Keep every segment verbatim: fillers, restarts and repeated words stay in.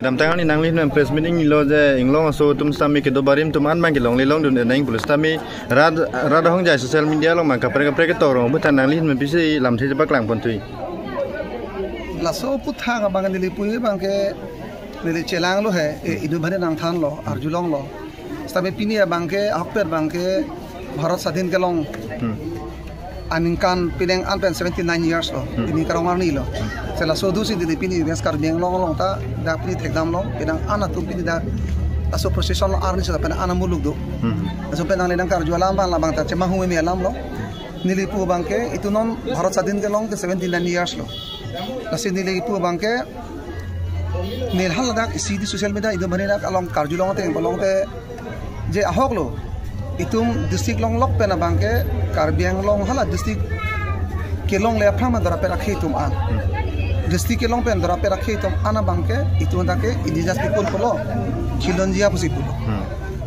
Damtang ani nangli hin press meet inglo je inglong aso atum sitame kedo barim atum an abang ke longle longdun nang pulo sitame rat rat ahong jai social media along abang kaprek kaprek ketok rong puta nangli hin pisi lamthe chepaklang ponthui. Laso aphuthak abang neli puji abang ke neli chelanglo he, e, inut bhari nangthanlo, arjulonglo. Sitame pini abang ke ahokpet abang ke Bharat Sadhin kelong. Hmm. Aningkan penang an pen seventy nine years lo. Hmm. Pini karong arni lo. Hmm. Sela sodu si dili pini West Karbi Anglong along ta dak pini thekdamlo. Penang an atum pini dak laso procession lo arni sela penang an amuluk do. Hmm. Laso penang le nangkarju alam abang labang ta chemahum emi alam lo. Neli pu abang ke itum non Bharat Sadhin kelong ke seventy nine years lo. Lasi neli pu abang ke neli haladak isi di social media itum bhari dak along karjulong ateng along te je ahok lo. Itum district longlok pen abang ke Karbi Anglong hala district kelongle aphrang pen dorapet akhei atum an. District kelong pen dorapet akhei atum an abang ke itum dak ke indigenous people pulo. Khilonjia pusi pulo. Hmm.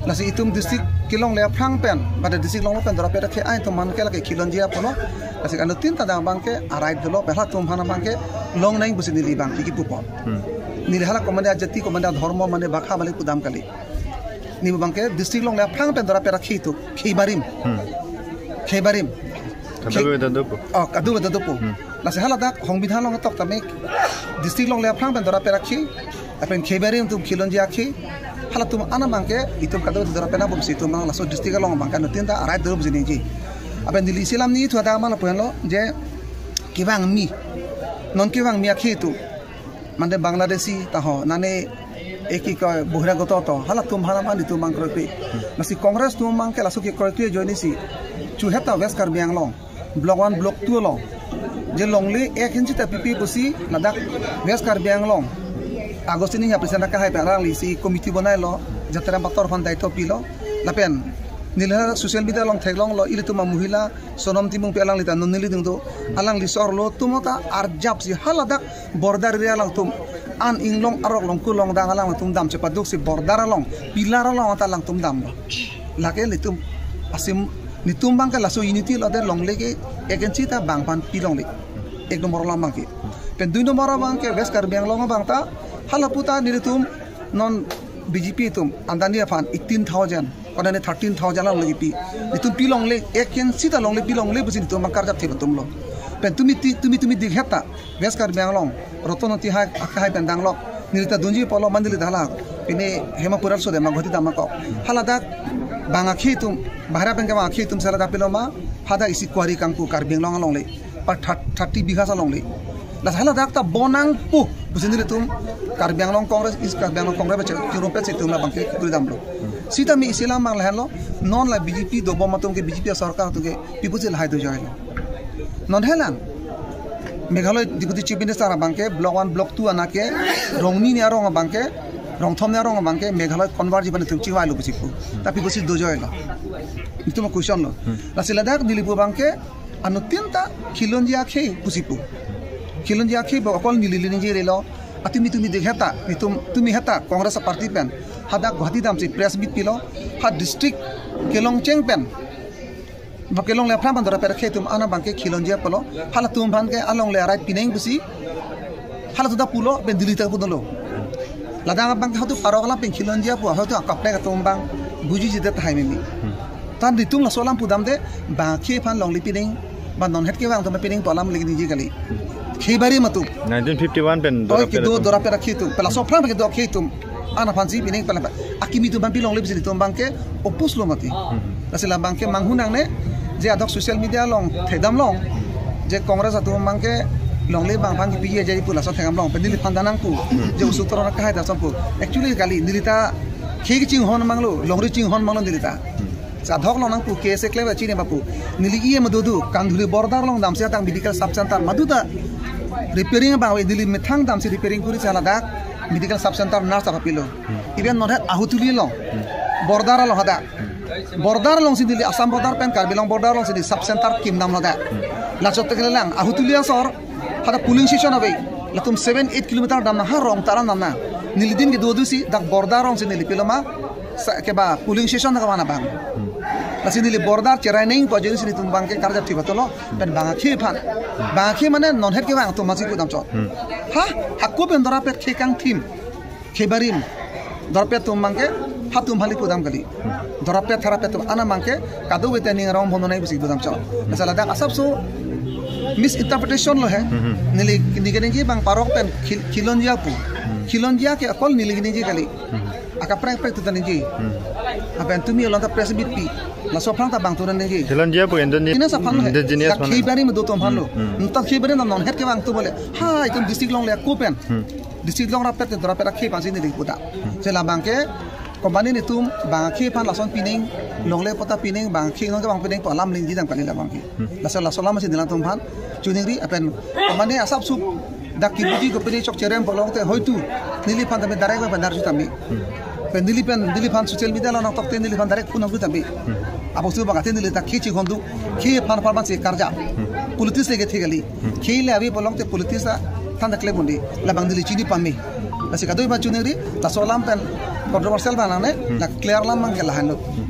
Lasi itum district kelongle aphrang pen, pada district longlok pen dorapet akhei atum an ke lake khilonjia pulo. Lasi anuttin ta dang abang ke a-right dolo, pen halatum aphan abang ke long nang pusi neli abang ke kipupo. Hmm. Neli hala komat ajati, komat adhormo, mane bhakha balik pudam kali. Neli abang ke district longle aphrang pen dorapet akhei atum, khei barim. Hmm. Khei barim. Kadokave ta dopo. Oh, kadokave ta dopo. Hmm. Lasi haladak Songbidhan along ketok tame district longle aphrang pen dorapet akhei, lapen khei barim atum khilonjia akhei, halatum an abang ke itum kadokave ta dorapet nang pusi itum abang laso district along abang ke anuttin ta a-right dolo pusi ningje. Lapen neli isi alam neli thu adak abang lapu-an lo, je kevang mi, non kevang mi akhei atum, mane Bangladeshi ta ho, nane eki ko bohiragoto to, halatum aphan abang itum abang kroikre. Lasi Congress atum abang ke laso kekroikre ajoine si, chu heta West Karbi Anglong Block one, Block two along je longle ek inchi ta pipe pusi ladak West Karbi Anglong Augustine Enghee president akehai pen alangli isi committee bonailo, Jatram Pator aphan daito pilo, lapen neli social media along theklonglo, ilitum amuhila Sonam Timung pi alangli ta non neli ding do, alangli sorlo atum ta arjap si haladak border area alangtum an inglong arok long kulong dang alangtum dam chepaduk si border along pillar along ta alangtum damlo. Lake nelitum asim nelitum abang ke laso unity lo de longle ke ek inchi ta bang aphan pilongle. Ek nombor alam abang ke. Pen dui nombor abang ke West Karbi Anglong abang ta hala puta nelitum non B J P atum Adani aphan eighteen thousand, konane thirteen thousand along lagi pi. Nelitum pilongle, ek inchi ta longle pilongle pusi nelitum abang karjap thip atum lo. Pen tumi ti, tumi tumi dik heta West Karbi Anglong, Rotonoti hai, akehai pen danglok. Neli ta dunji pulo, mane neli ta hala. Pini Hemapur arloso de ma Guwahati dam ako. Haladak bang akhei atum, bahira pen kevang akhei atum si haladak pilo ma, hadak isi quarry kangpu Karbi Anglong alongle. Pa thir-, thirty bighas alongle. Lasi haladak ta bon nangpo pusi nelitum Karbi Anglong Congress, East Karbi Anglong Congress baca kirumpet si itum labang ke kuri damlo. Sitame isi alam abang lahenlo, non la B J P dobom atum ke B J P sorkar atum ke pi pusi lahai dojoilo. Non helang Meghalaya Deputy Chief Minister abang ke Block one, Block two ana ke rong hini arong abang ke, rong thom ni arong abang ke Meghalaya convert ji aphan itum chivailo pusi pu. Ta pi pusi dojoilo. Itum question lo. Hmm. Lasi ladak neli pu abang ke anuttin ta khilonjia akhei pusi pu. Khilonjia akhei ba okol neli le ningje relo. Atumi tumi dik heta, itum tumi heta Congress party pen hadak Guwahati dam si press meet pilo, ha district kelong cheng pen ba kelongle aphrang pen dorapet akhei atum an abang ke khilonjia pulo, halatum aphan ke alongle a-right pinang pusi halatum ta pulo, pen Delhi ta pudunlo. Ladak abang ke halatum arok alam pen khilonjia pu, halatum akaprek atum abang buji jidet tahai mimi. Hmm. Tan nelitum laso alam pudam de, bang akhei aphan longle pinang, ba non het kevang atum pinang pu alam lagi ningje kali. Khei barim atum. Nineteen fifty-one pen oi, dorapet kedo atum. Dorapet akhei atum. Pen laso aphrang pen kedo akhei atum an aphan si pinang pen la. Akimi atum aphan pilongle pusi nelitum abang ke oppose lo mati. Hmm. Lasi labang ke manghu nangne, je adok social media along thekdam long, je Congress atum abang ke longle bang aphan kipiji ajai pu laso thekdam long. Pen neliphan ta nangpu, je osomar akehai ta som pu. Actually kali neli ta khei kachinghon abang lo, longri chinghon abang lo neli ta. Sadhok long nangpu, K S A klem chini ma pu. Neli E M dodu, Kandhuli border along dam si atang medical sub center madu ta repairing abang ave, neli methang dam si repairing kuri si haladak medical sub center nurse ta pilo. Even non het Ahutuli along, border along hadak. Border along si neli Assam border pen Karbi Anglong border along si neli sub center kim damlo dak. Lachot tekle lang Ahutuli asor hadak polling station ave. Latum seven eight kilometer dam nang, ha rong taran dam nang. Neli din kedo dosi dak border along si neli pilo ma sa, keba polling station na kemana bang. Lasi neli border cherai neng pu ajoine si nelitum abang ke karjap thip atum lo, pen bang akhei aphan. Bang akhei mane non het kevang atum masi pu damchot. Hmm. Ha, ako pen dorapet khei kangthim. Khei barim dorpet atum abangke hatum hali pudam kali. Dorpet tharapet atum ana abangke kado wete ning rong bono nai pusi pudam chok. Asal ladak asapso misinterpretation lo he. Hmm. Neli neli keningje abang parok pen khil- khilonjia pu. Khilonjia ke akol neli keningje kali. Hmm. Akaprek prek tutan ningje. Hmm. Apen tumi along ta press meet pi. Laso aphrang ta bang tutan ningje. Khilonjia pu indigenous. Indigenous aphan lo he. Indigenous. Dak mana? Khei barim do atum aphan lo. Hmm. Hmm. Nta khei barim ta non het ke bang tu bole. Ha, itum district along le ako pen. Hmm. District along rapet te dorapet akhei aphansi neli puta. Hmm. Lasi labang ke company netum bang akhei aphan lason pining, longle pota pining, bang akhei nong ke bang pining pu alam ningje dam kali labang ke. Hmm. Laso laso alam si nelitum aphan choningri apen company asapso dak kibuji company chokcherem pu along te hoitu neliphan tame direct pen dar jutame. Hmm. Pen neli pen neliphan social media along nangtokte neliphan direct phone nang jutame. Hmm. Apotsi bang ate neli ta khei chihon do, khei aphan aphan si karja. Hmm. Politics le kethe kali. Hmm. Khei le ave pu along te politics athan ta klem undi. Labang neli chini pame. Lasi kadoi ma choningri, laso alam pen controversial bang nangne, Hmm. la clear alam bang ke lahenlo. Hmm.